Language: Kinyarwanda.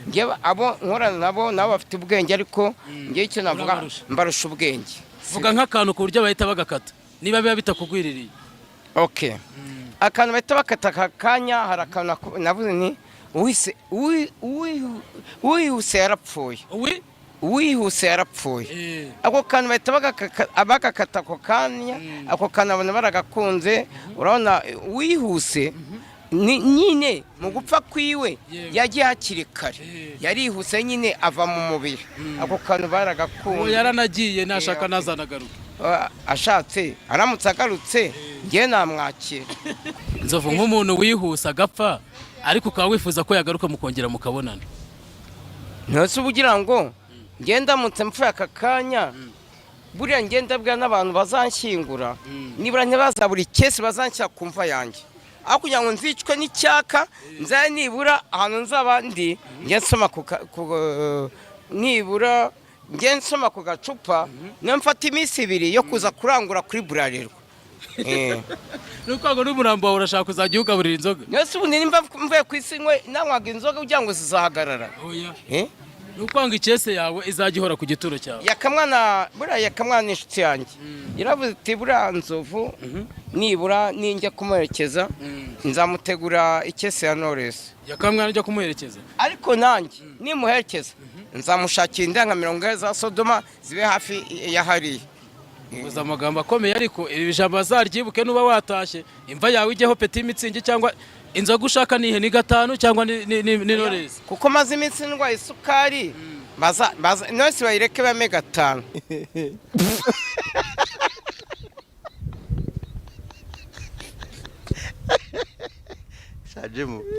Njyewe abo nkorana nabo, nabo bafite ubwenge, ariko njyewe icyo navuga, Urabarusha. mbarusha ubwenge. Vuga nk'akantu ku buryo bahita bagakata niba biba bitakugwiririye. Okay, akantu bahita bakata aka kanya, hari akantu navuze nti uwihuse yarapfuye. Uwi? Uwihuse yarapfuye. Ako kantu bahita bagakata ako kanya. Ako kantu abantu baragakunze. Urabona uwihuse ni nyine mu gupfa kwiwe yagiye hakiri kare, yarihuse nyine ava mu mubiri. Ako kantu Uwo baragakunze. Yaranagiye, nashaka Okay. ntazanagaruke. Ashatse aramutse agarutse, njye namwakira. Nzovu, nk'umuntu wihuse agapfa, ariko ukaba wifuza ko yagaruka mukongera mukabonana? Ntose uba ugira ngo ngenda ndamutse mpfuye aka kanya, buriya ngenda bwa n'abantu bazanshyingura, nibura ntibazabura ikesi bazanshyira ku mva yanjye, aho kugira ngo nzicwe n'icyaka, nzabe nibura ahantu nzaba ndi njye nsoma nibura njye nsoma ku gacupa, niyo mfata iminsi 2 yo kuza kurangura kuri Bralirwa. Ni ukuvuga ngo n'umurambo wawe urashaka kuzajya uwugaburira inzoga? Niyo se ubundi nimba mvuye ku isi nkwe nanywaga inzoga, kugira ngo zizahagarara? Oya. Eh? Ni ukuvuga ngo ikese yawe izajya ihora ku gituro cyawe. Yakamwana, buriya Yakamwana ni inshuti yanjye, yaravuze ati: "Buriya Nzovu nibura ninjya kumuherekeza nzamutegura ikesi ya Knowless." Yakamwana ujya kumuherekeza? Ariko nanjye nimuherekeza nzamushakira inda 40 za Sodoma zibe hafi ya hariya. Uvuze amagambo akomeye, ariko iri jambo bazaryibuke. Nuba watashye, imva yawe ijyeho petit Mützig cyangwa inzoga ushaka nihe, ni gatanu cyangwa ni Knowless? Kuko maze iminsi ndwaye isukari, baza baza Knowless bayireke bame gatanu. Shajemo.